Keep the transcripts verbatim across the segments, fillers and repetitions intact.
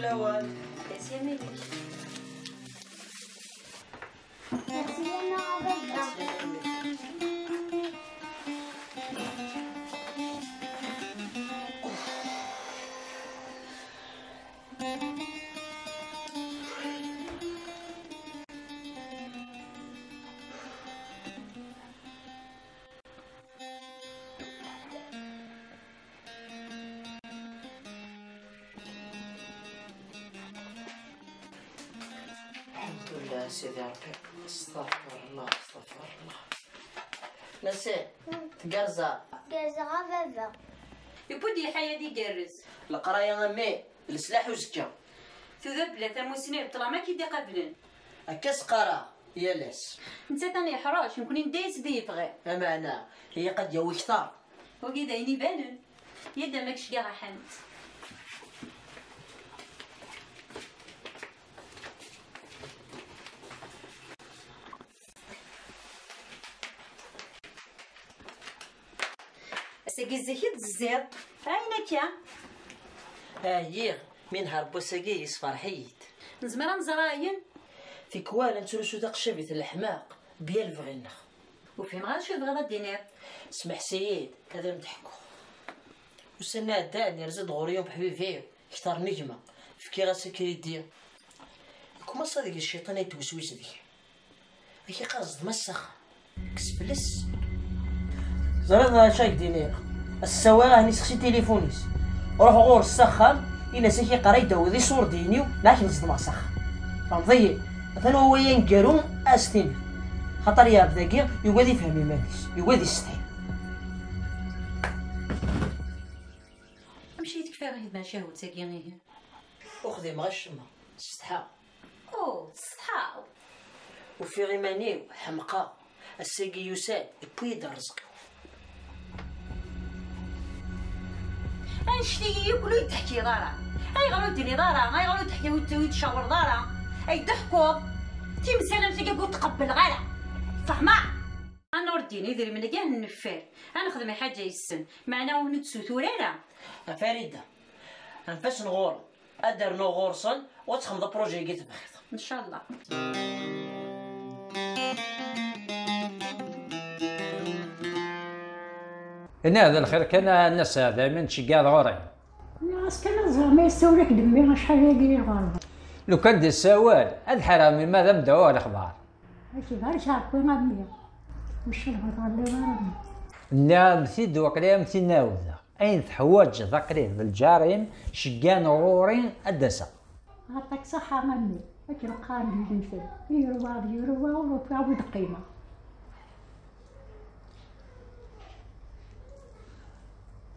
Merci, Anna, à bientôt. الحمد لله سيدي ربي. استغفر الله، استغفر الله. نسيم، تقرزع؟ Gerrzeɣ a baba. Yewwi-d lḥaya d igerrez. Leqraya a mmi, leslaḥ uzekka. Tuda bla tamusni d ṭṭlam ad k-id-iqablen. Akka s-qqareɣ yal ass. Nettat ad yeḥṛec, nekkni nedda-yas di yebɣi. Ameɛna, ilaq ad d-yawi kteṛ. Wagi d ayen ibanen. Yadda ma kecgaɣ a Ḥamed. Ass-agi zik i d-tezziḍ. Ayen akka? Ɛyiɣ, mi nehṛ n wass-agi yessefṛeḥ-iyi-d. Nezmer ad nẓer ayen? Tikwal ad nettrusu taqcabit n leḥmaq, bya lebɣi-nneɣ. Ur fhimeɣ ara acu tebɣiḍ ad d-tiniḍ. Smeḥs-iyi-d, ad am-d-ḥkuɣ. Ussan iɛeddan, yerza-d ɣur-i umeḥbib-iw, kter n gma. Fkiɣ-as akridi. Ikumaṣa deg cciṭan ay d-tweswis deg-i. Ak iqaz d massa. Kkes fell-as. Ẓriɣ d acu ay d-iniɣ. Ass-a wara ad nessexsi tilifun-is. Ruḥ ɣur-s s axxam, in-as ak iqra-yi-d awdi ṣṣurdiyen-iw, neɣ ad k-neẓḍmeɣ s axxam. Tfehmeḍ-iyi? Atan wawal aneggaru, ad as-tiniḍ. Xaṭer yeɛbed-agi, yugi ad ifhem iman-is, yugi ad yessetḥi. Amek i tekfa ɣer tmacahut-agi ihi? Ur xdimeɣ acemma. Ssetḥaɣ. Oh, tessetḥaḍ? Ufiɣ iman-iw ḥemqeɣ. Ass-agi yusa-d, yewwi-yi-d rrezq-iw. Annect-agi yakk ur yi-d-teḥkiḍ ara. Ayɣer ur d-tiniḍ ara? Ayɣer ur d-teḥkiḍ, ur d-tcawreḍ ara? Ay d-teḥkuḍ. Timsal am tagi ur tqebbleɣ ara. Fehmeɣ. Ad nurdin idrimen-agi ad neffer, ad nexdem lḥaǧa yes-sen, meɛna ur wen-d-sutur ara. A Farida, anef-asen ɣur-m, ad d-rnuɣ ɣur-sen, u ad texdmeḍ apṛuji-agi tebɣiḍ. Ncallah. Ini-as d lxir kan a Nna Seɛda, imi nettceggiɛ ɣur-i. Nniɣ-as kan ad ẓreɣ ma yessawel-ak-d mmi acḥal-agi i ɣerba. Lukan d-yessawel, ad ḥerreɣ mmi ma d am-d-uɣeɣ lexbar. Ad k-ibarek Ṛebbi a mmi. Ur cedhaɣ ɣer liḍ ara mmi. Nniɣ-am-t-id waqila am tin awdeɣ. Ayen teḥwaǧeḍ aql-i d lǧar-im, ceggan ɣur-i ad d-aseɣ. Ɛṭak ṣaḥa a mmi, akken qqaren di Lmizan, yurwa d yurwa ur ufiɣ wi d-qqimeɣ.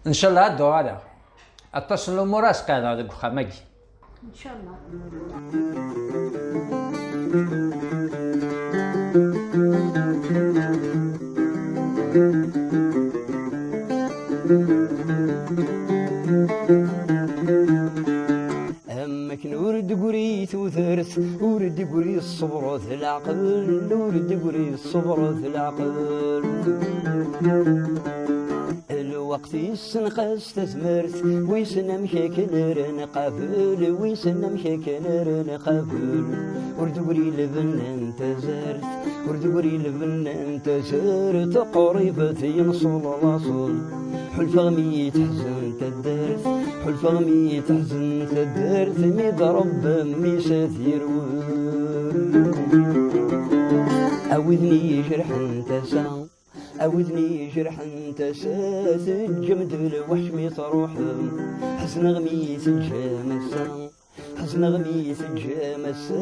Ncallah ad d-uɣaleɣ. Aṭas n lumuṛ ad s-qeɛdeɣ deg uxxam-agi. Ncallah. Am akken ur d-tegri tudert, ur d-tegri ṣṣber d leɛqel, ur d-tegri ṣṣber d leɛqel. Lweqt yessenqas tazmert, wissen amek akken ara nqabel, wissen amek akken ara nqabel. Ur d-tegri lbenna n tazart, ur d-tegri lbenna n tazart, qrib ad yenṣel laṣel. Ḥulfaɣ mi teḥzen taddart, ḥulfaɣ mi teḥzen taddart, mi d-rebba mmi-s ad yerwel. A widen i ijerḥen tasa, a widen i ijerḥen tasa, teǧǧem-d lweḥc mi truḥem. Ḥezneɣ mi teǧǧam ass-a, ḥezneɣ mi teǧǧam ass-a,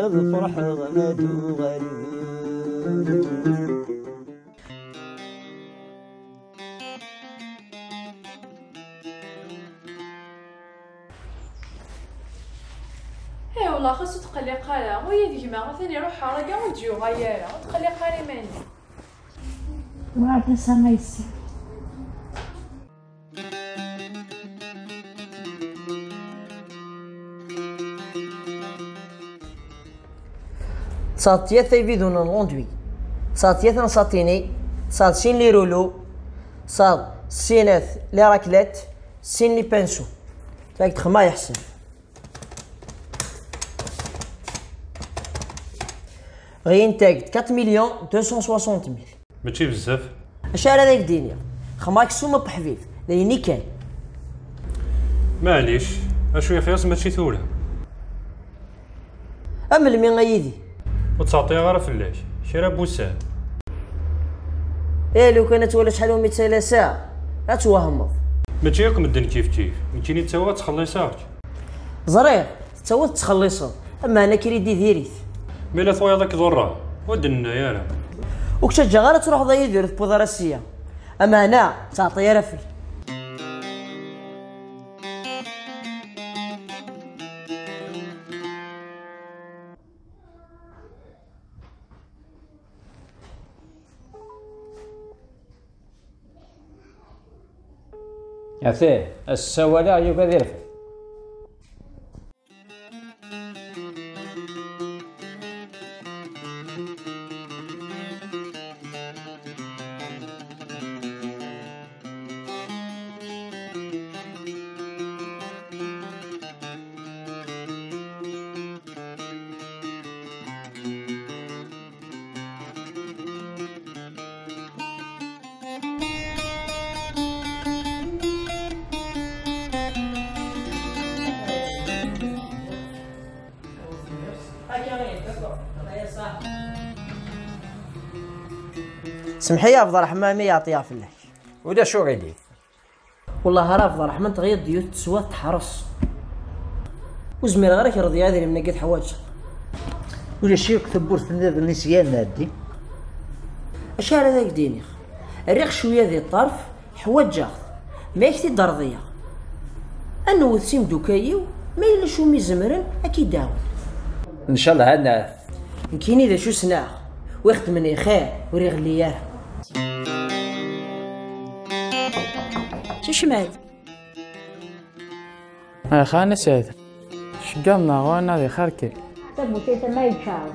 ad ferḥeɣ ma d-uɣalem. Ay wallah, xas ur tqelliq ara, ula d gma atan iruḥ ɣer aga ur d-yuɣal ara, ur tqelliq ara iman-im. Werɛad ass-a ma yessi. Tesɛiḍ tlata ibidunen n l'enduit, tesɛiḍ tlata n satini, tesɛiḍ sin les rouleaux, tesɛiḍ sinat les raclettes, sin les pinceaux. Yak txemma yeḥsen. Bɣiɣ-d quatre millions deux cent soixante mille. Mačči bezzaf. Acu ara d ak-d-iniɣ? Xmaksum a ḥbib, d ayen i kan. Maɛlic, acu yexyas mačči tura. A melmi a yidi? Ur ttɛeṭṭiɣ ara fell-ak. Kra n wussan. Eh, lukan ad twaliḍ acḥal umi ttalaseɣ, ad twehmeḍ. Mačči akk medden kif kif. Nekkini ttawiɣ ad ttxelliṣeɣ. Ẓriɣ, tettawiḍ tettxelliṣeḍ, ameɛna kridi diri-t. Mi la twayeḍ ad k-ḍurreɣ, ur d-nenna ara. Ur k-ttaǧǧaɣ ara ad truḥeḍ a Yidir, ur tewwiḍ ara sya. Ameɛna, ur ttɛeṭṭi ara fell. Atih, ass-a walaɣ yugi ad irfed. Semḥ-iyi a Abderrahman mi yeɛṭiɣ fell-ak. Ulac uɣilif. Wellah ara Abderrahman, tɣiḍ d yiwet teswa teḥres. Ur zmireɣ ara ad k-rḍiɣ idrimen-agi teḥwaǧeḍ. Ulac akk tawwurt nniḍen i sya nɛeddi. Acu ara d ak-d-iniɣ? Rriɣ cwiya di ṭṭerf, ḥwaǧeɣ-t. Ma ak-t-id-rḍiɣ, ad newwet s imdukal-iw, ma yella acu mi zemren ad k-id-awen. Ncallah ad naf. Nekkini d acu sneɣ, wi xeddmen ixir ur iɣelli ara. Kecm-d. Axan aseɛd. Ceggaḍ neɣ ɣur-neɣ di xerki. Tabutayt ama yeččar.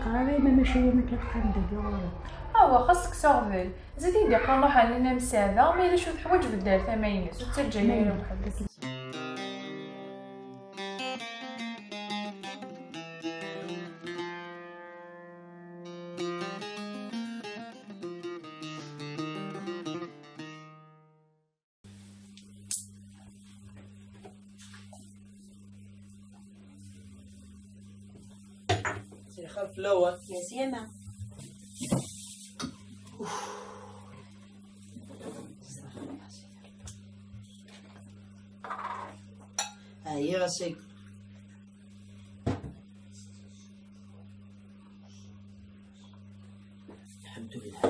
Qrib ma mačči yam akka tḥamd deg ɣur-k. Awa, xas kkes aɣbel. Zid i d-iqqar Muḥend Amsaɛda, ma yella acu teḥwaǧ beddel tama-ines, ur ttaǧǧa ara Muḥend. Lxir fell-awen. Yes yama. Ɛyiɣ ass-agi. Lḥemdullah.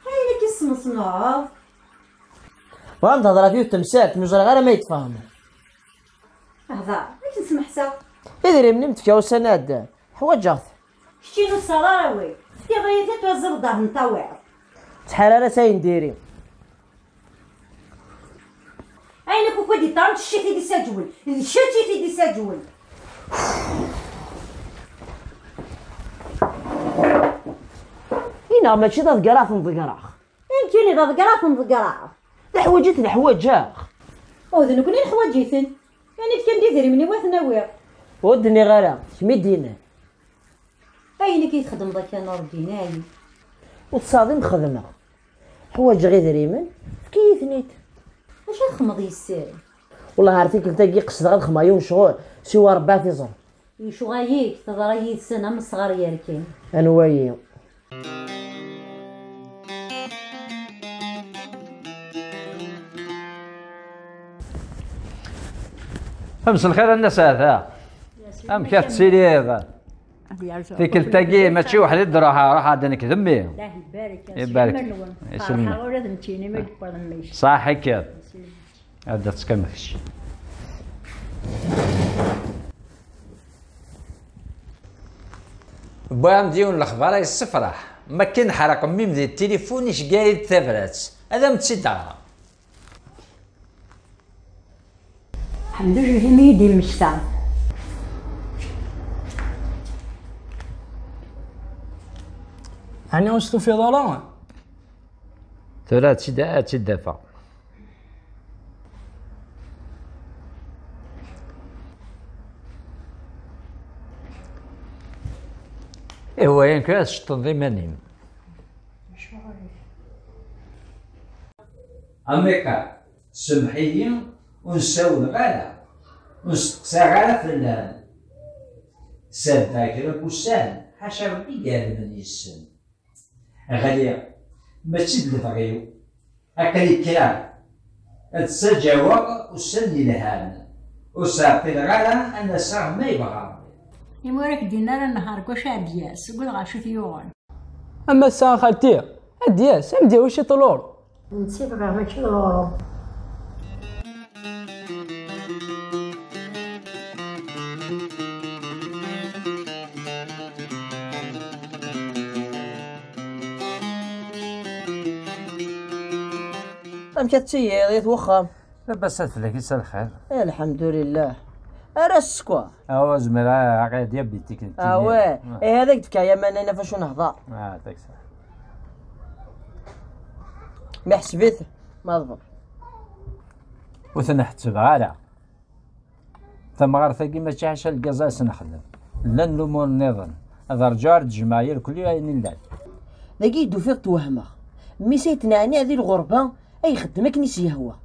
Ayen akka i tesmeṣneḍ? Bɣan ad hedreɣ ɣef yiwet temsalt, mi ur ẓriɣ ara ma ad yi-tfehmeḍ. Hder, ad k-smeḥseɣ. Idrimen i m-d-fkiɣ ussan iɛeddan, ḥwaǧeɣ-t. Keččini ur tesɛiḍ ara awal. Tefkiḍ-iyi-t, ad twazzeḍ ddehn n tawiḍ. Ttḥar ara s ayen diri. Ayen akk i d-iṭṭaren d cci i t-id-isaǧwen, d cci i t-id-isaǧwen. Ineɣ mačči d aḍegger ad ten-ḍeggreɣ. Nekkini d aḍegger ad ten-ḍeggreɣ. Leḥwaǧ i ten-ḥwaǧeɣ. Oh, d nekkni neḥwaǧ-iten. Ini-d kan d idrimen-iw ad ten-awiɣ. Ur d-nniɣ ara, kemm i d-yennan. Ayen akka i txedmeḍ akka, Nurdin, ayen? Ur tesɛiḍ i m-xedmeɣ. Ḥwaǧeɣ idrimen, efk-iyi-ten-id. Acu ad txedmeḍ yes-sen? Wellah ar tikkelt-agi qesdeɣ ad xedmeɣ yiwen ccɣel, siwa Rebbi ad t-iẓer. Lecɣal-ik teḍra yid-sen am ṣṣɣar yerkan. Anwa-yi? Mselxir a Nna Saɛda. Amek ad tettiliḍ? Ad yerzu. Tikkelt-agi mačči weḥd i d-ruḥeɣ, ruḥeɣ-d nekk d mmi. Allah ibarek. Ibarek. Iselmen. Ferḥeɣ ula d nekkini ma yewweḍ mmi-k. Ṣaḥ ikkeḍ. Ad d-tettkemm kečč. Wwiɣ-am-d yiwen n lexbar ay yessefraḥ. Ma akken ḥerq mmi-m di tilifun, iceggeɛ-iyi-d tabrat. Ad am-tt-id-aɣeɣ. Ḥemdullah imi i d-yemmekta. Ɛni ur s-tufiḍ ara? Tura ad tt-id-, ad tt-id-afeɣ. Ihwa-yak ad tceṭṭeḍ iman-im. Amiqa, semmeḥ-iyi, ur nessawleɣ ara, ur nesteqsaɣ ara fell-am. Sɛeddaɣ kra n wussan, ḥaca Ṛebbi i iɛelmen yes-sen. Ɣliɣ, mačči d lebɣi-w. Aql-i kkreɣ, ad ttaǧaweɣ ussan yelhan. Ur sɛeṭṭileɣ ara ad n-aseɣ ma yebɣa Ṛebbi. Imi ur ak-d-yenni ara nnehar deg wacu ɛeddi-as, seg ɣef acu t-yuɣen. Am ass-a a xalti, ad d-yas, ad m-d-yawi ciṭ lur. Netta i bɣiɣ, mačči d ɣur-m. Amek ad tiliḍ i wexxam? Labas ad fell-ak, issa lxir. Eh, lḥemdulillah. Ara sskeṛ. Awa, zemreɣ ad d-yabbi tikkelt. Awa, eh, ad ak-d-fkeɣ yamana ɣef wacu nehḍer. Ah, taksa. Mi ḥseb-it, ma ḍber. Ur ten-ḥettbeɣ ara. Tamɣart-agi mačči ḥaca lgaz ara s-nexdem. Llan lumuṛ nniḍen. Ad rǧuɣ ar d-jemɛeɣ irkelli ayen illan. Dagi i d-ufiɣ twehmeɣ. Mmi-s ay t-neɛniɛ di lɣerba, ay ixeddem akken i s-yehwa.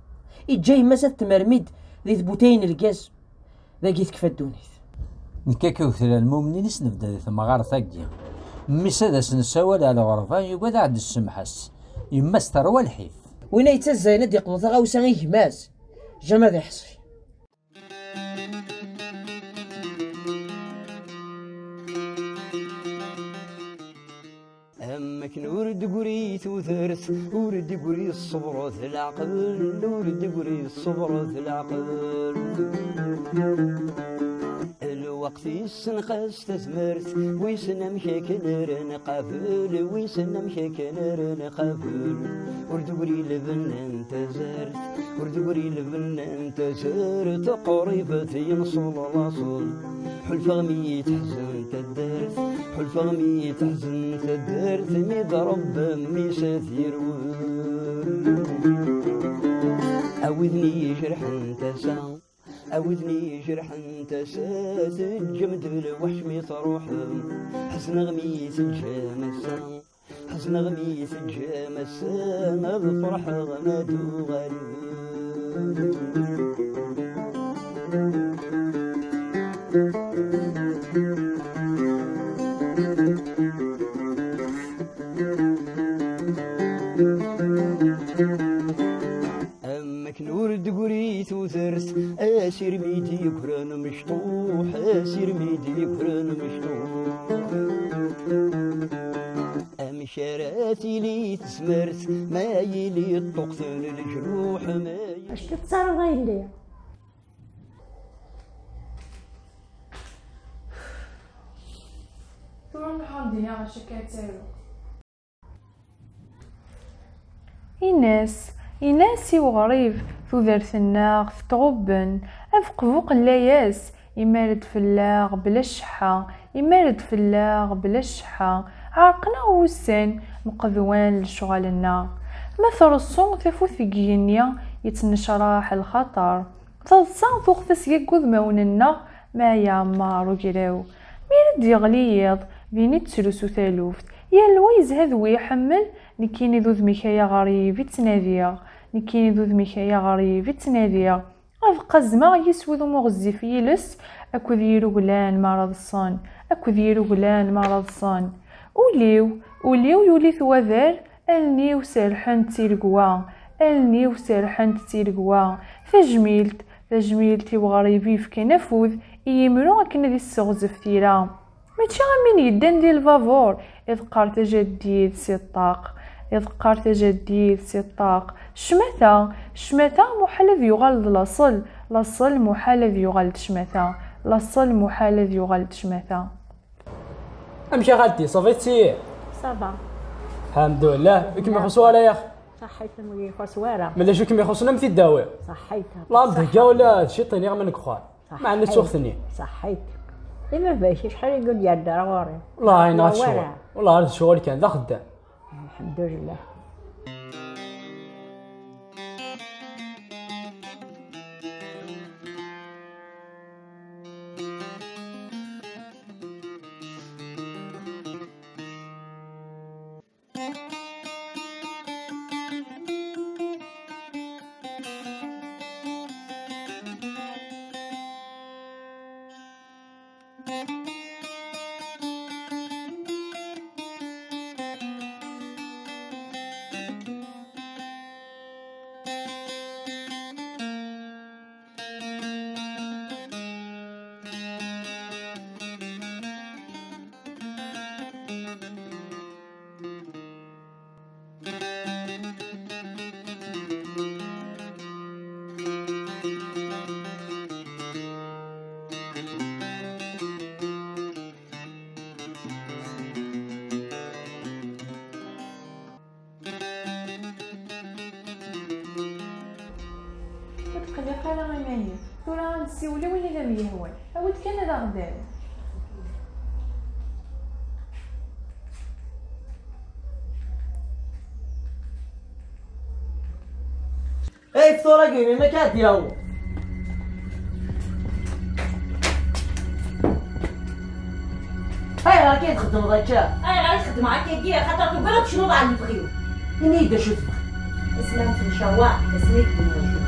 Iǧǧa yemma-s ad tmermid di tbutayin n lgaz. Dagi tekfa ddunit. Nekk akka wetran lmumnin i s-nebda di temɣart-agi. Mmi-s ad as-nessawal ar lɣerba, yugad ad aɣ-d-ssemḥes. Yemma-s terwa lḥif. Win ay yettazzalen ad d-yeqḍu taɣawsa i gma-s, jamais ad iḥṣi. Am akken ur d-tegri tudert, ur d-tegri ṣṣber d leɛqel, ur d-tegri ṣṣber d leɛqel. Lweqt yessenqas tazmert, wissen amek akken ara nqabel, wissen amek akken ara nqabel. Ur d-tegri lbenna n tazart, ur d-tegri lbenna n tazart, qrib ad yenṣel laṣel. Ḥulfaɣ mi teḥzen taddart, ḥulfaɣ mi teḥzen taddart, mi d-rebba mmi-s ad yerwel. A widen i ijerḥen tasa, a widen i ijerḥen tasa, teǧǧem-d lweḥc mi truḥem. Ḥezneɣ mi teǧǧam ass-a, ḥezneɣ mi teǧǧam ass-a, ad ferḥeɣ ma d-uɣalen. Am akken ur d-tegri tudert, asirmi d-yeggran mecṭuḥ, asirmi d-yeggran mecṭuḥ. Amek ara tili tezmert, ma yili ṭṭuqten leǧruḥ, ma yili... Acu tettaraḍ a yelli? Tura nruḥ ad d-iniɣ acu akka ad taruɣ. Ines, Ines i uɣrib, tudert-nneɣ tettɣubben, abeqbuq n layas, imar-d fell-aɣ bla cceḥḥa, imar-d fell-aɣ bla cceḥḥa, ɛerqen-aɣ wussan, mqedwan lecɣal-nneɣ. Ma treṣṣu tafukt deg yigenni, yettnecraḥ lxaṭer. Taḍsa tuɣ tasga deg wudmawen-nneɣ, ma yeɛmer ugraw. Mi ara d-yeɣli yiḍ, din i d-tettlusu taluft. Yal wa yezha d wi iḥemmel, nekkini d udem-ik ay aɣrib i ttnadiɣ, nekkini d udem-ik ay aɣrib i ttnadiɣ. Ad qazmeɣ yis wudem uɣezzif yiles, akked yiruglan mi ara ḍsen, akked yiruglan mi ara ḍsen. Ul-iw, ul-iw yuli-t wadal, allen-iw serḥent d tiregwa, allen-iw serḥent d tiregwa. Tajmilt, tajmilt i uɣrib i yefkan afud, Yemru akken ad isseɣzef tira. Mačči am win yeddan di lbabur, iḍeqqer tajaddit si ṭṭaq, iḍeqqer tajaddit si ṭṭaq. Ccmata, ccmata muḥal ad yuɣal d laṣel, laṣel muḥal ad yuɣal d ccmata, laṣel muḥal ad yuɣal d ccmata. Amek a xalti, ça va? Ça va. Lḥemdullah. Ur kem-ixuṣṣ wara, yax? Ṣaḥḥit, ur kem-ixuṣṣ wara. Mella acu kem-ixuṣṣen am tiddawi? Ṣaḥḥit. La d-hegga ula d ciṭin iɣman deg uxxam. Meɛna ttuɣ-ten-id. Ṣaḥḥit. I baba-k, acḥal i d-yedder ɣur-i? Wellah, ɛyin ɣer ccɣel. Wellah, ɣer ccɣel kan, d axeddam. Lḥemdullah. Ur tqelliq ara iman-im. Tura ad nessiwel i win i d am-yehwan. Awi-d kan ad aɣ-d-terr. Ay, ftur-agi, melmi akka ad d-yaweḍ? Ayɣer akka i txeddmeḍ akka? Ayɣer i txeddmeḍ akka-agi? Axaṭer tugiḍ ad tecnuḍ ɣer lebɣi-w. Ini-yi-d acu tebɣiḍ. Asmi ara nettemcawaṛ, asmi i d-nniɣ acu tebɣiḍ.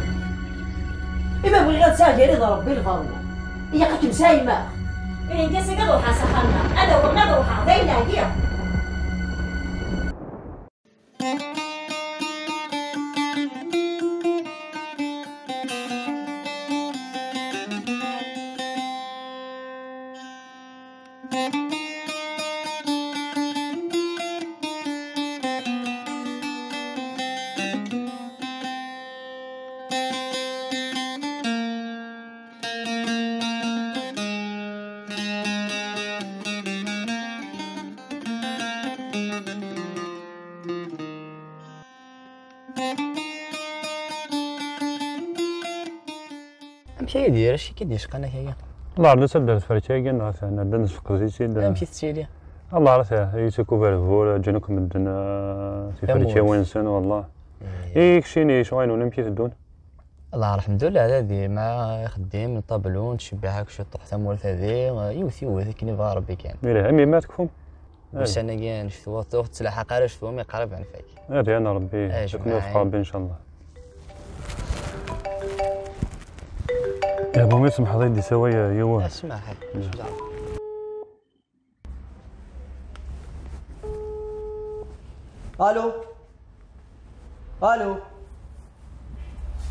Ima bɣiɣ ad sɛiɣ gar-i d Ṛebbi lbaḍna. Ilaq ad kem-sɛimeɣ. Ihi, ass-agi ad ruḥeɣ s axxam-nneɣ. Ad awiɣ ma ad ruḥeɣ, dayen ɛyiɣ. Amek ay d-yerra acu i k-id-yecqan akka? Allah rnu-tt-id ar tferka-agi, neɣ atan, ad d-nesfeqd-itt-id. Amek i tettili? Allah rnu-tt, yettaki uberbur, ǧǧan akk medden, eh, tiferkiwin-nsen, wallah. Eh. I keččini, ccɣel-nwen amek i teddun? Allah, lḥemdullah, d dima ixeddim, ṭablu, ttcebbiḥ akk ciṭuḥ tamurt-agi, yiwet yiwet, akken ibɣa Rebbi kan. Imi ma tekfum? Ussan-agi, ncetwa, ur tettlaḥaq ara ccetwa, mi qrib ad nfak. Ad yan Rebbi, ad kem-iwefeq Rebbi, ncallah. Ihi, ma tsemḥeḍ-iyi-d, isaway yiwen. Asmaḥ. Allo. Allo.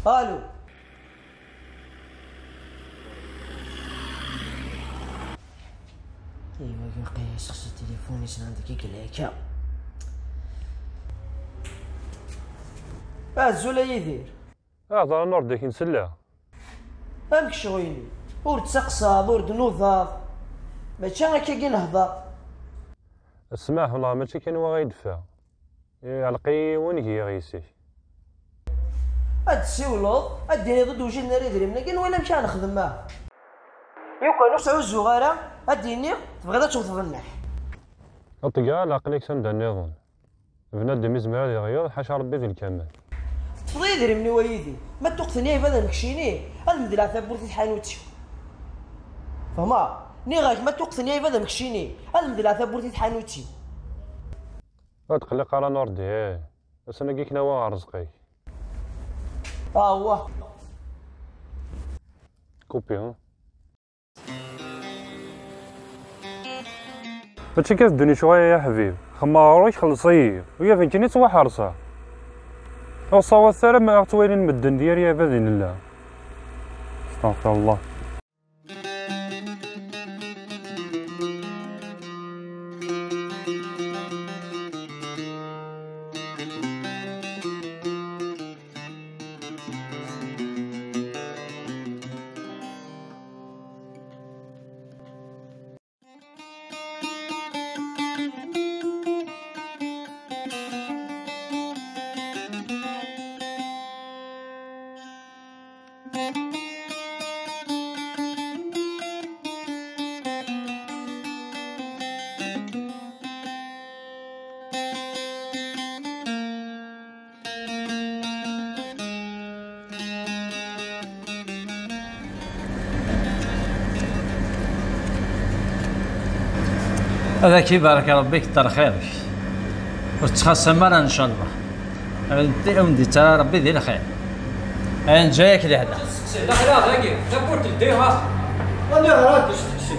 Allo. Iwa, yuqa yessexsi tilifun-is, nnan-d kik lɛikya. Azul a Yidir. Ahḍer a Nurdik, nsella. Amek ccɣel-im? Ur d-taqsaḍ, ur d-nudaḍ. Mačči akka i nehḍer. Smaḥ, wellah, mačči kan wa ay d-ffeɣ. Iɛelleq-iyi yiwen, giɣ yes-k. Ad d-ssiwleḍ, ad d-tiniḍ ur d-wjiden ara idrimen-agi, nwala amek ara nexdem, ah. Yukan ur sɛuzzuɣ ara, ad d-iniɣ tebɣiḍ ad tewteḍ nneḥ. Ṭṭgeɣ, aql-ak s anda nniḍen. Bnadem izmer ad iɣyuḍ, ḥaca Rebbi d lkamal. Teṭṭfeḍ-iyi idrimen-iw a Yidir, ma ṭṭuqten-iyi ad am-kcini, ad medleɣ tawwurt i tḥanut-iw. Fehmeɣ? Nniɣ-ak, ma ṭṭuqten-iyi ad am-kcini, ad medleɣ tawwurt i tḥanut-iw. Ur tqelliq ara Nurdi, eh. Ass-agi kan awa ɣer ṛṛezq-ik. Awah. Kupi, ha? Mačči kan ddunit ccɣel, ay aḥbib. Xemmeɣ ɣur-k, xelleṣ-iyi. Ula d nekkini ttwaḥerṣeɣ. Ur ṣṣawat ara ma ɣ-ttwalin medden d yir iɛbad i nella. Astaɣfirullah. Ad ak-ibarek Ṛebbi, kter xir-ik. Ur tettxaṣṣam ara, ncallah. Ad wen-d-ittara Ṛebbi di lxir. Ayen ǧǧa-yak lehna. Seqsi, d axir dagi, tawwurt teldi, ha? Aniɣer ad d-isteqsi?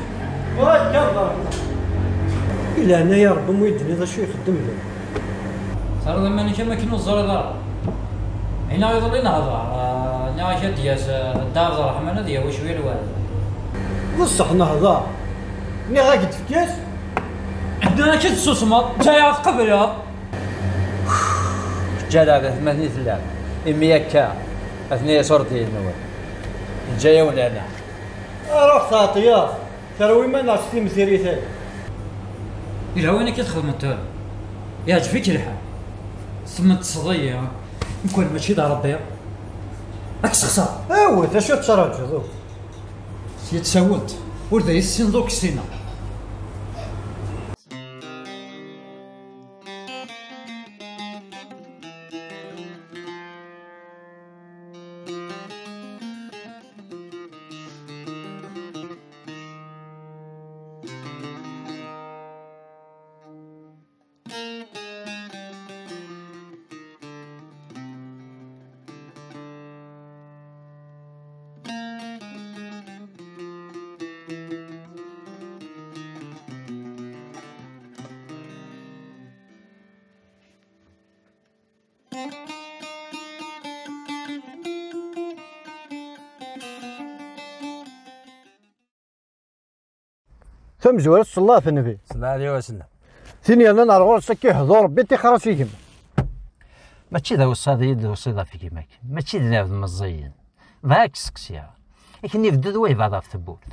Ur ad d-kabeṛ. Di leɛnaya Ṛebbi, mu yi-d-tiniḍ acu ixeddem lehna. Terriḍ iman-ik am akken ur teẓriḍ ara. Ina iḍelli nehḍer, ah, nniɣ-ak ad d-yas, ah, Dda Ɛebderreḥman ad yawi cwiya n lweɛd. D ṣṣeḥ nehḍer. Nniɣ-ak-d efk-as. Nniɣ-ak ad tsusmeḍ, ǧǧa-yaɣ tqebleḍ. Ǧǧa-yaɣ atmaten i tellam. Imi akka, atni iṣurdiyen-nwen. Ǧǧa-yawen lehna. Ruḥ teɛṭiyaḍ. Terwi iman-nneɣ s timsirit-agi. Yelha wayen akka txedmeḍ tura. Yeɛǧeb-ik lḥal. Tmeṭṭseḍ-iyi, ha? Mkul mačči d Ṛebbi. Ad k-sexṣer. Awet, acu tettṛaǧuḍ? Sya tsawelt, ur d ay tessineḍ ur k-ssineɣ. Tamezwarut, ṣṣella ɣef nnbi. Ṣella ɛli wa sallam. Tin yernan ar ɣur-s akka ihḍu Ṛebbi, tixer-as i gma. Mačči d awessaḍ i d-tusiḍ ɣef gma-k, mačči d lɛebd meẓẓiyen. Bɣiɣ ad k-sseqsiɣ. Akken ibeddu d waybaḍ ɣef tewwurt.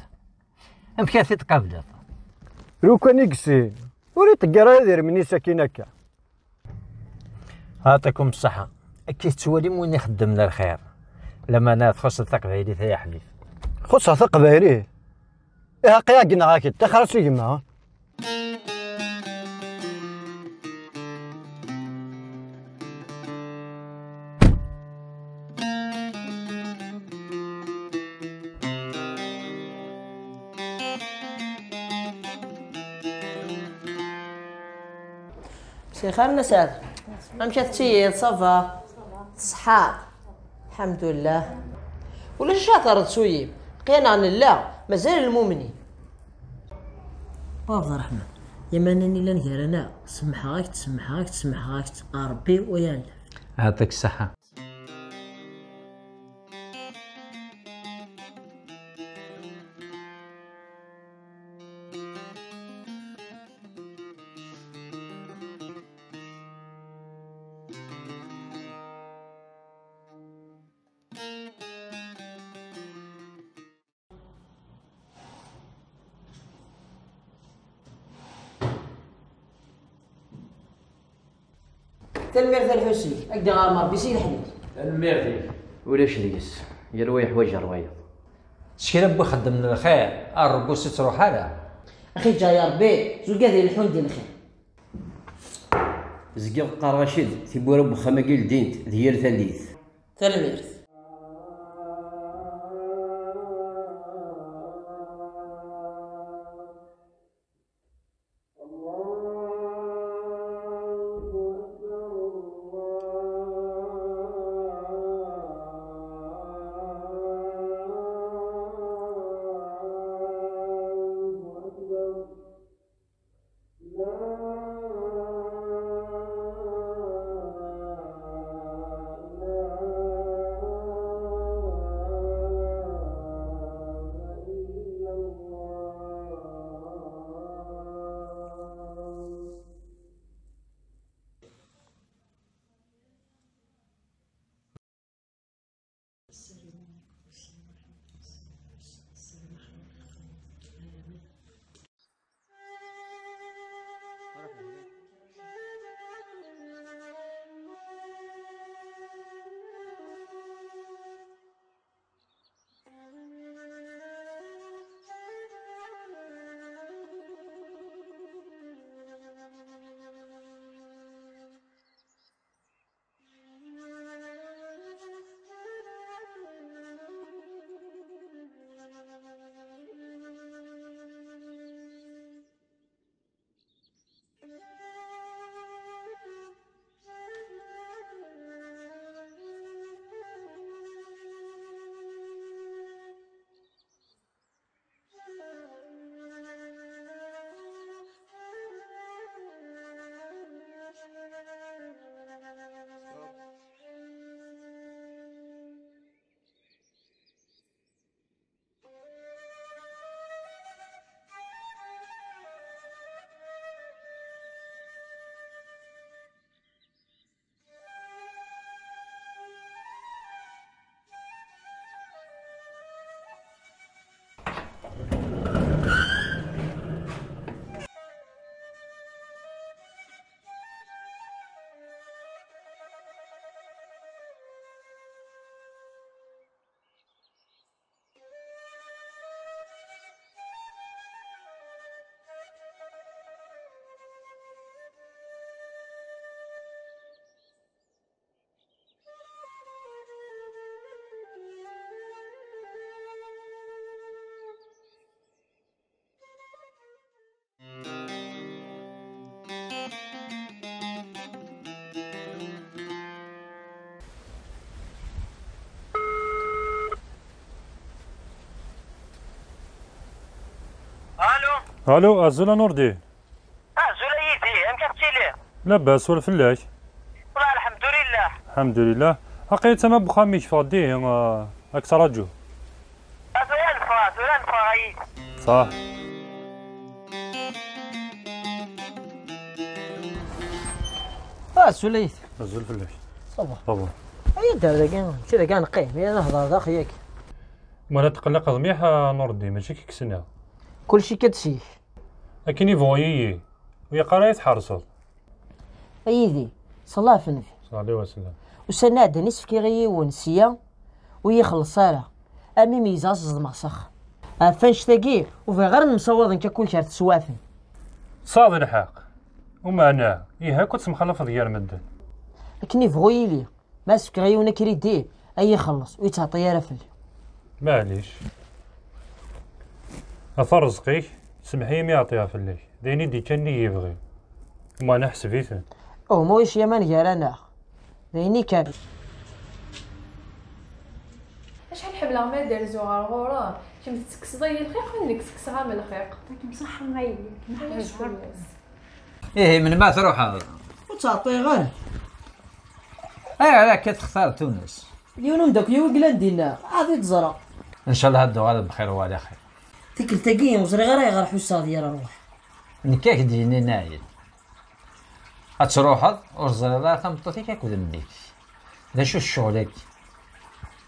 Amek ara t-id-tqableḍ? Lukan i yessin, ur iṭegger ara idrimen-is akkin akka. Ɛṭikum ṣṣeḥḥa. Akka i tettwalim win ixeddmen lxir. Lameɛna txuṣṣeḍ taqbaylit ay aḥbib. Xuṣṣeɣ taqbaylit? Ihi aql-i ɛeggneɣ-ak-d, tixer-as i gma. مساء الخير نسات. أمشي تسيد صافا؟ صحاب. الحمد لله. ولا شو شاطر تسويب؟ قينا نلا مازال المؤمنين. باب الرحمن، يا من أني لن هيرنا، سمحاك، سمحاك، سمحاك، ربي ويان. يعطيك الصحة. Tanemmirt a Lḥusin, ad k-d-iɣer Ṛebbi si leḥnak. Tanemmirt-ik. Ulac deg-s, yal wa yeḥwaǧ rwayeḍ. S kra n wixeddem n lxir, a Ṛebbi ur s-ittruḥ ara. Axi ǧǧa ya Ṛebbi, zugad ileḥḥun di lxir. Zgiɣ qqareɣ-ak-d, tiwwura n wexxam-agi ldint di yal tallit. Tanemmirt. Alo, azul a Nurdi. Azul a Yidir, amek ad tili? Labas, ur fell-ak. Wellah, lḥemdulillah. Lḥemdulillah. Aql-i tama n uxxam-ik, ffɣeɣ-d ihi, ah, ad k-ttṛaǧuɣ. Tura neffeɣ, tura neffeɣ a Yidir. Ṣaḥ. Ah, azul a Yidir. Azul fell-ak. Ça va. Ça va. Ay, d ar dagi, mačči dagi ad neqqim, ya nehḍer daxel yak. Ma la tqelliqeḍ mliḥ a Nurdi, mačči kik ssneɣ. Kulci kan sik. Akken i bɣu yiyi, ur yeqqar ara tḥerseḍ. A Yidir, ṣella ɣef Nnbi. Ṣella ɛlihi wa sellem. Ussan-a iɛeddan i s-fkiɣ i yiwen sya, ur yi-xelleṣ ara. Armi meyyzeɣ ad t-ẓedmeɣ s axxam. Ɣef annect-agi, ur bɣiɣ ara nemsawaḍ nekk akked-k ar teswiɛt-nni. Tesɛiḍ lḥeqq. Umeɛna, ihi akk ad temxalafeḍ gar medden. Akken i bɣu yili. Ma s-fkeɣ yiwen akridi, ad yi-xelleṣ, ur yettɛeṭṭi ara fell-i. Maɛlic. Ata rrezq-ik, semmeḥ-iyi mi ɛeṭṭiɣ fell-ak. D ayen i d-ikkan nnig yebɣi. Umeɛna ḥseb-iten. Oh, ma ulac yaman gar-aneɣ. D ayen i kan. Acḥal ḥemmleɣ ma d-rzuɣ ɣer ɣur-m. Kemm tettekkseḍ-iyi lxiq, win nekk ttekkseɣ-am lxiq. Ulac fell-as. Ihi, melmi ara truḥeḍ? Ur ttɛeṭṭiɣ ara. Ayɣer akka textar Tunes? Yiwen umeddakel-iw i yellan dinna, ad t-id-ẓreɣ. Ncallah ad d-tuɣaleḍ bxir wala xir. Tikkelt-agi, ur ẓriɣ ara ayɣer ḥusseɣ d yir rrwaḥ. Nekk ad k-d-yinin ayen. Ad truḥeḍ, ur ẓriɣ ara tameṭṭut-ik akked mmi-k. D acu ccɣel-agi?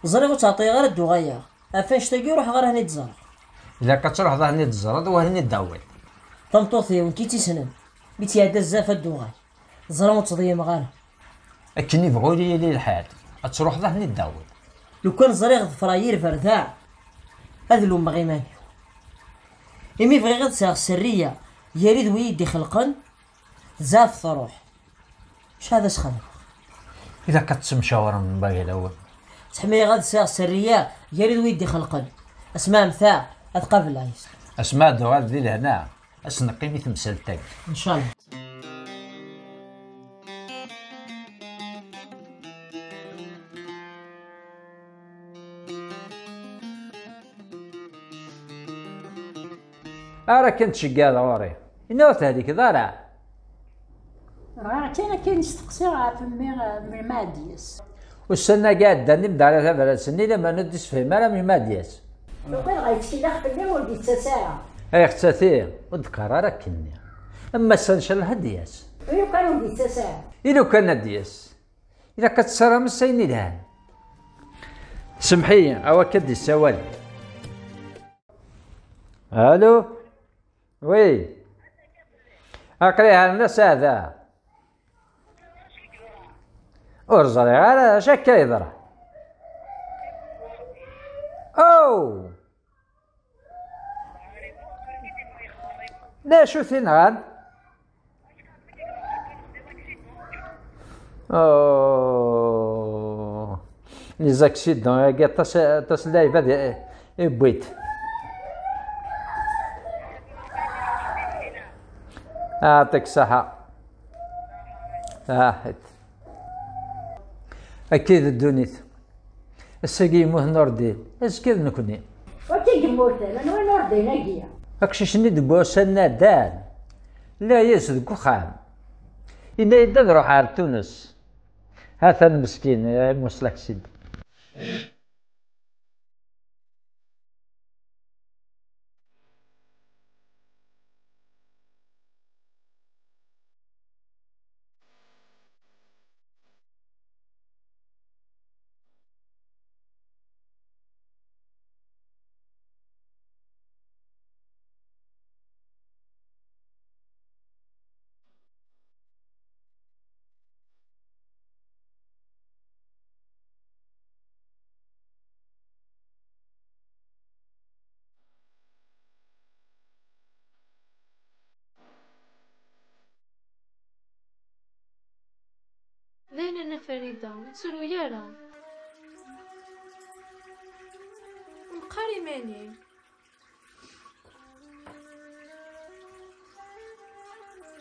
Ẓriɣ ur ttɛeṭṭiɣ ara ad d-uɣaleɣ. Ɣef annect-agi, ruḥeɣ ara hen-id-ẓreɣ. Ilaq ad truḥeḍ ad hen-id-ẓreḍ, u ad hen-id-tawiḍ. Tameṭṭut-iw, nekk i tt-issnen. Mi tt-iɛedda zdat ad d-uɣal. Ẓriɣ ur ttḍeyyimeɣ ara. Akken i bɣu yili lḥal, ad truḥeḍ ad ten-id-tawiḍ. Lukan ẓriɣ ḍefreɣ yir berda, ad lummeɣ iman-iw. Imi bɣiɣ ad sɛeɣ sserriya, gar-i d wi yi-d-ixelqen, zɛaf truḥ. Acu ad as-xedmeɣ? Ilaq ad tettemcawarem mebaglawen. Ttḥemmileɣ ad sɛeɣ sserriya, gar-i d wi yi-d-ixelqen. Asma ɛemteɣ, ad qableɣ yes. Asma ad d-tuɣal di lehna. Ad s-neqqim i temsalt-agi. Ncallah. Ara kan tceggeɛ ɣur-i. Ini ur tehlikeḍ ara. Bɣiɣ kan akken steqsiɣ ɣef mmi, melmi ad d-yas. Ussan-agi ɛeddan i m-d-ara tabrat-nni, lemmer ur d-yessefhim ara melmi ad d-yas. Lukan dɣa yettkellax fell-i ur d-yettas ara. Ay xettati, ur d-qqar ara akkenni. Am ass-a ncallah ad d-yas. I lukan ur d-yettas ara? I lukan ad d-yas. Ilaq ad tessarameḍ s ayen ilhan. Semmeḥ-iyi, a wakka d-yessawal. Alo? Oui. Aql-i herna saɛda. Ur ẓriɣ ara acu akka yeḍra. Oh! D acu t-inɣan? Oh, les accidents, agi aṭas, aṭas n lɛibad i, i wwin. Aɛṭik ṣṣeḥḥa. Aḥit. Akka i d ddunit. Ass-agi yemmut Nurdin, azekka d nekni. Wakka i yemmuten, anwa i Nurdin-agi? Aqcic-nni d wussan nadal, lliɣ yid-s deg uxxam. Yenna-yi-d ad ruḥeɣ ar Tunes. Ha-t-an meskin, eh, muslak sid. D ayen nniɣ Farida, ur ttru ara. Mqar iman-im.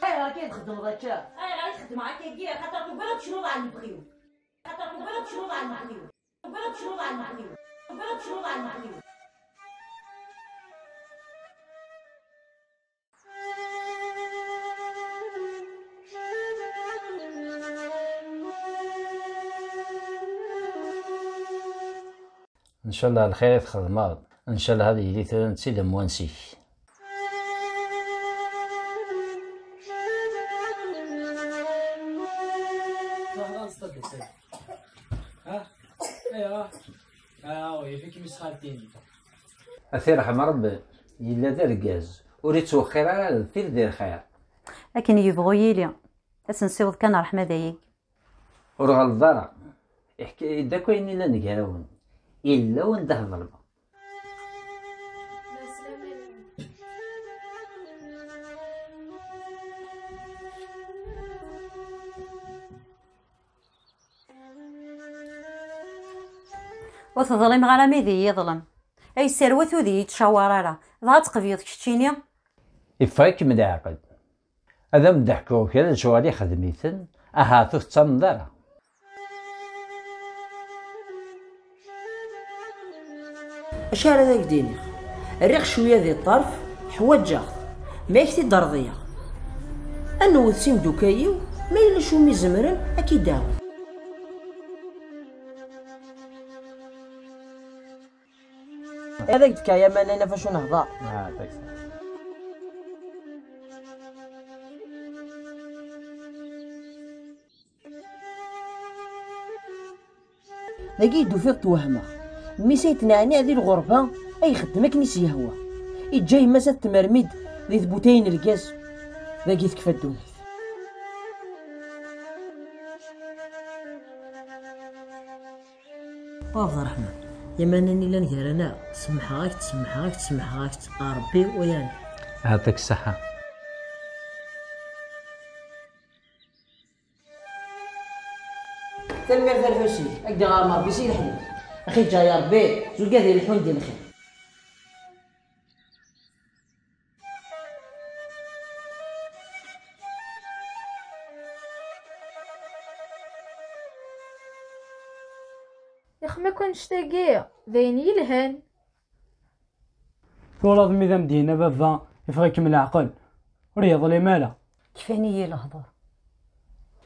Ayɣer akka i txeddmeḍ akka? Ayɣer i txeddmeɣ akkagi? Xaṭer tugiḍ ad tecnuḍ ɛla lebɣi-w. Xaṭer tugiḍ ad tecnuḍ ɛla lebɣi-w. Tugiḍ ad tecnuḍ ɛla lebɣi-w. Tugiḍ ad tecnuḍ ɛla lebɣi-w. Ncallah lxir i txedmeḍ. Ncallah ad yili tura netta d amwanes-ik. Ruḥ ad nṣedded. Ha? Ayɣer? Ah, yif-ikem isxaltin. Ad t-irḥem Rebbi, yella d argaz, ur ittwexxir ara deffir di lxir. Akken yebɣu yili, ad s-nsiweḍ kan ṛṛeḥma dayi. Ur ɣelḍeḍ ara, iḥka-yi-d akk ayen illan gar-awen, illa wanda tḍelmeḍ. Ur teḍlimeɣ ara mi d iyi-yeḍlem. Ay serwet ur d iyi-yettcawar ara, dɣa ad tqebyeḍ keččini? Iffeɣ-ikem leɛqel. Ad am-d-ḥkuɣ kra n lecɣal ixdem-iten, ahat ur tettamneḍ ara. Acu ara d ak-d-iniɣ? Rriɣ cwiya di ṭṭerf, ḥwaǧeɣ-t, ma ak-t-id-rḍiɣ. Ad newwet s imdukal-iw, ma yella acu mi zemren, ad k-id-awen. Ad ak-d-fkeɣ Yamani ɣef wacu nehḍer. Ah, thanks. Dagi i d-ufiɣ twehmeɣ. Mmi-s ay t-neɛniɛ di lɣerba, ay ixeddem akken i s-yehwa. Iǧǧa yemma-s ad tmermid di tbutayin n lgaz. Dagi tekfa ddunit. Baba Ṛeḥma, Yamani yellan gar-aneɣ, semmḥeɣ-ak-tt, semmḥeɣ-ak-tt, semmḥeɣ-ak-tt, a Ṛebbi, uyan. Yeɛṭik ṣṣeḥḥa. Tanemmirt a Lḥusin, ad k-d-aɣeɣ Ṛebbi si leḥnin. Axi ǧǧeɣ ya Ṛebbi, zug ad ileḥḥun di lxir. Ixem akk annect-agi, d ayen yelhan. Twalaḍ mi d am-d-yenna baba, iffeɣ-ikem leɛqel, ur yeḍlim ara. Kfan-iyi lehdur.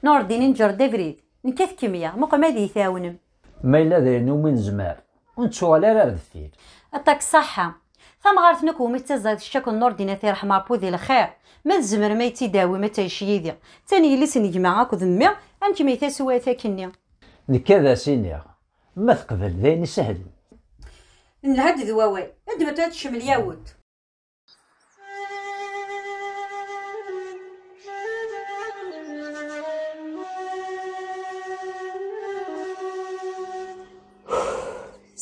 Nurdin, inǧer-d abrid, nekkat kemya, muqel ma ad iyi-tɛawnem. Ma yella d ayen umi nezmer, ur nettuɣal ara ar deffir. Aṭak ṣṣaḥḥa. Tamɣart-nni akk umi tettaẓayeḍ ccak n Nurdin, ad t-irḥem Ṛebbi di lxir. Ma tzemrem ad iyi-tt-id-tawim, ad tɛic yid-i. D tan yelli-s n gma akked mmi, amek ma taswiɛt akkenni? Nekk ad as-iniɣ, ma teqbel d ayen isehlen. Nelha-d d wawal, ad d-matu ad teččem lyawt.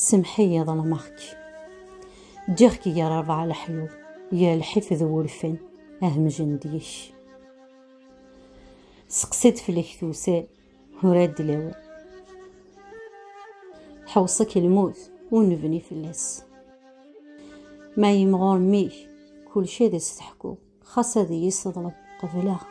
Semmeḥ-iyi, ḍelmeɣ-k. Ǧǧiɣ-k gar rebɛa leḥyuḍ, gar lḥif d wurfan, ad mjen deg-k. Seqsi-d fell-ak tewser, ur ad d-lawan. Ḥewṣ-ik lmut, ur nebni fell-as. Ma yimɣur mmi-k, kulci ad as-teḥkuḍ, xas ad iyi-sseḍlem, qebleɣ.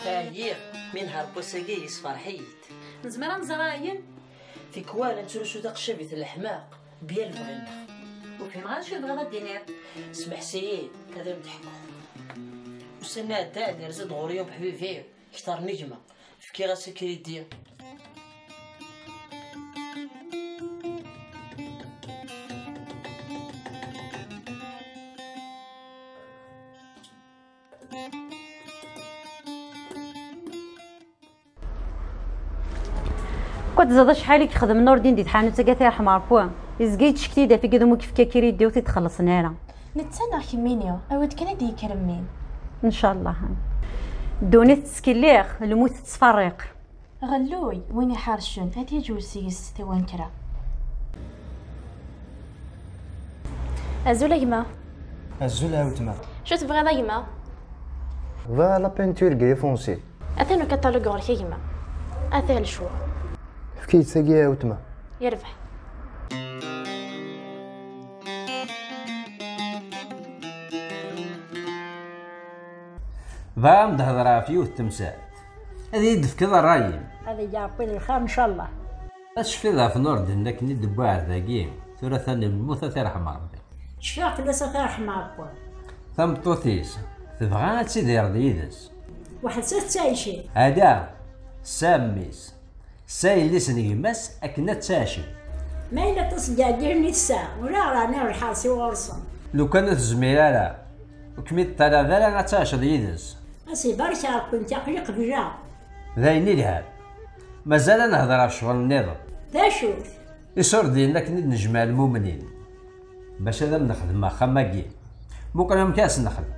Ɛyiɣ, mi nehṛ n wass-agi yessefreḥ-iyi-d. Nezmer ad nẓer ayen? Tikwal nettrusu taqcabit n leḥmaq, bya lebɣi-nneɣ. Ur fhimeɣ ara acu tebɣiḍ ad d-tiniḍ. Smeḥs-iyi, ad am-d-ḥkuɣ. Ussan iɛeddan, yerza-d ɣur-i umeḥbib-iw, kter n gma. Fkiɣ-as akridi. Kod ẓad acḥal i yexdem Nurdin di tḥanut-agi, ad t-yerḥem Ṛebbi. Yezga yettcekti-d ɣef igdum ur yefka kridi ur t-id-xellṣen ara. Netta neɣ kemmini, awi-d kan ad d-yekker mmi. Ncallah. Ddunit tettkelliɣ, lmut tettferriq. Ɣelluy, win iḥercen, ad yaǧew seg-s tawankra. Azul a gma. Azul a weltma. Acu tebɣiḍ a gma? Bɣiɣ la peinture gris foncé. Atan ukaṭalug ɣur-k a gma. Ata lecɣal. Efk-iyi-d tagi a weltma. Yerbeḥ. Bɣiɣ ad m-d-hedreɣ ɣef yiwet temsalt. Ad iyi-d-tefkeḍ ṛṛay-im? Ad ijja Ṛebbi d lxir, ncallah. Tecfiḍ ɣef Nurdin akken i d-tewwi ar dagi? Tura atan lmut, ad t-irḥem Ṛebbi. Cfiɣ fell-as, ad t-irḥem Ṛebbi. Tameṭṭut-is tebɣa ad tidireḍ yid-s. Weḥd-s ad tettɛici. Ala, tessa mmi-s, tessa yelli-s n gma-s akken ad tɛici. Ma yella aṭas n yeɛdilen i tessa, ula ɣer ɛni lḥerṣ-iw ɣur-sen. Lukan ur tezmir ara, ur kem-id-ṭṭalab ara ad tɛiceḍ yid-s. Ad s-ibarek Ṛebbi, nekk aql-i qebleɣ. D ayen ilhan. Mazal ad nehder ɣef ccɣel nniḍen. D acu-t? Isurdiyen akken i d-nejmeɛ lmumnin bac ad am-nexdem axxam-agi. Muqel amek ad as-nexdem.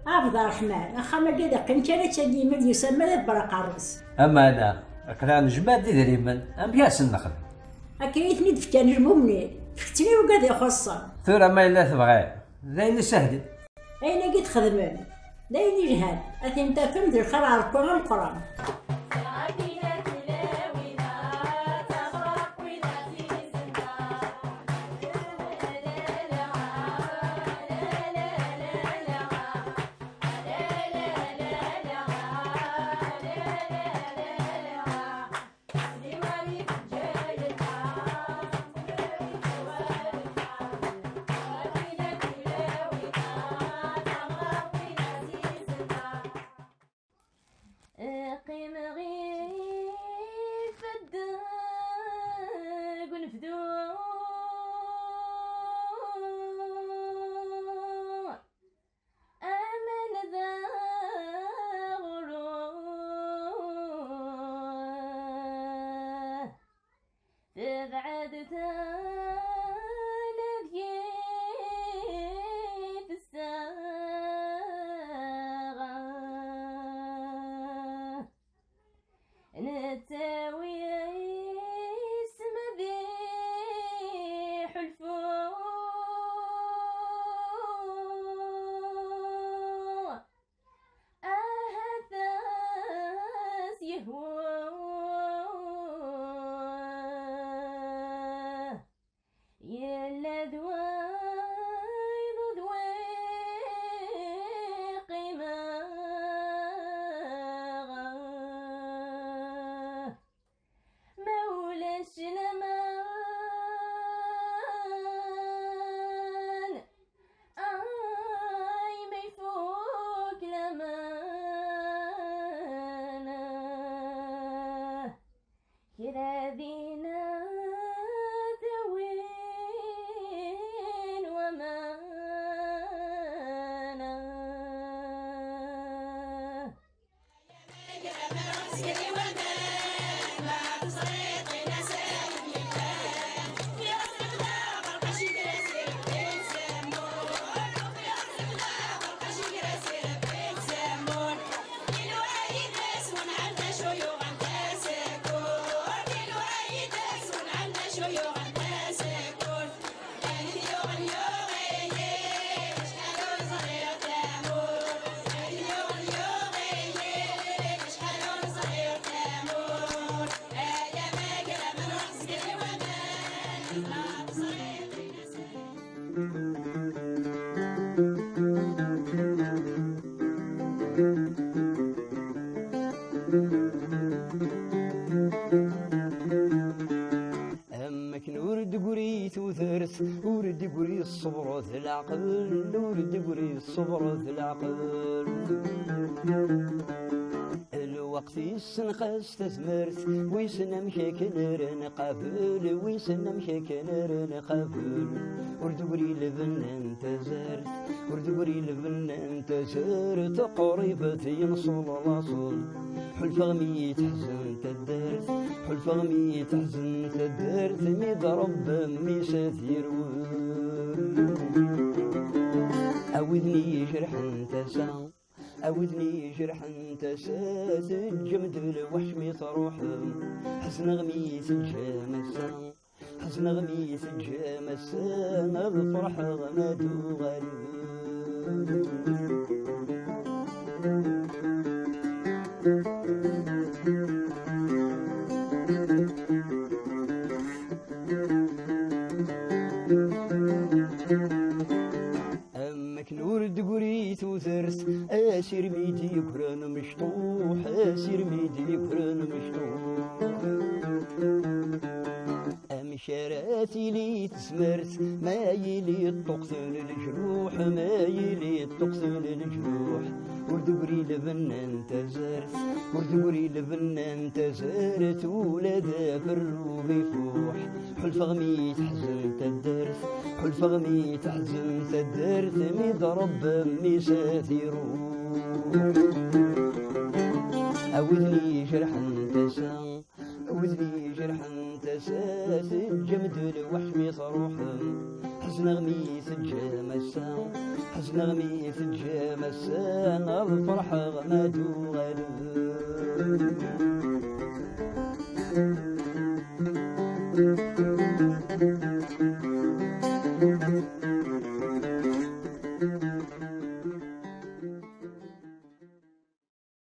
Abd Ṛṛeḥman, axxam-agi ad iqqim kan akka, yemma d yusa ma d berqerres. Amana, aql-aɣ nejmeɛ-d idrimen, amek ad as-nexdem? Akken i ten-id-fkan lmumnin, fket-ten i wigad ixuṣṣen. Tura ma yella tebɣiḍ, d ayen isehlen. Ayen-agi txedmem, d ayen ilhan, ad ten-tafem d lxir ɣer Ṛebbi ameqqran. Qqimeɣ ɣef ddeg unebdu. Aman d aɣrum, tebɛed tala deg-i tessaɣ. Nettawi isem ad iḥulfu, ahat as-yehwa. Yella d wayeḍ d wi qqimeɣ, ma ulac laman, ay ma ifuk laman. Kra dinna tawin waman. Ur d-gri tudert, ur d-gri ṣṣber d leɛqel, ur d-gri ṣṣber d leɛqel. Lweqt issenqas tazmert, wissen amek akken ara nqabel, wissen amek akken ara nqabel. Ur d-gri lbenna n tazart, ur d-gri lbenna n tazart, qrib ad yenṣel laṣel. Ḥulfaɣ mi teḥzen taddart, ḥulfaɣ mi teḥzen taddart, mi d-rebba mmi-s ad yerwel. A widen i ijerḥen tasa, a widen i ijerḥen tasa, teǧǧem-d lweḥc mi truḥem. Ḥezneɣ mi teǧǧam ass-a, ḥezneɣ mi teǧǧam ass-a, ad ferḥeɣ ma d-uɣalem. Am akken ur d-gri tudert, asirmi d-yegran mecṭuḥ, asirmi d-yegran mecṭuḥ. Amek ara tili tezmert ma yili ṭṭuqten lejruḥ, ma yili ṭṭuqten lejruḥ? Ur d-gri lbenna n tazart, ur d-gri lbenna n tazart, ula d aferru ifuḥ. Ḥulfaɣ mi teḥzen taddart, ḥulfaɣ mi teḥzen taddart, mi d-rebba mmi-s ad iruḥ. A widen i ijerḥen tasa, a widen i ijerḥen tasa, teǧǧem-d lweḥc mi truḥem. Ḥezneɣ mi teǧǧam ass-a, ḥezneɣ mi teǧǧam ass-a, ad ferḥeɣ ma d-uɣalem.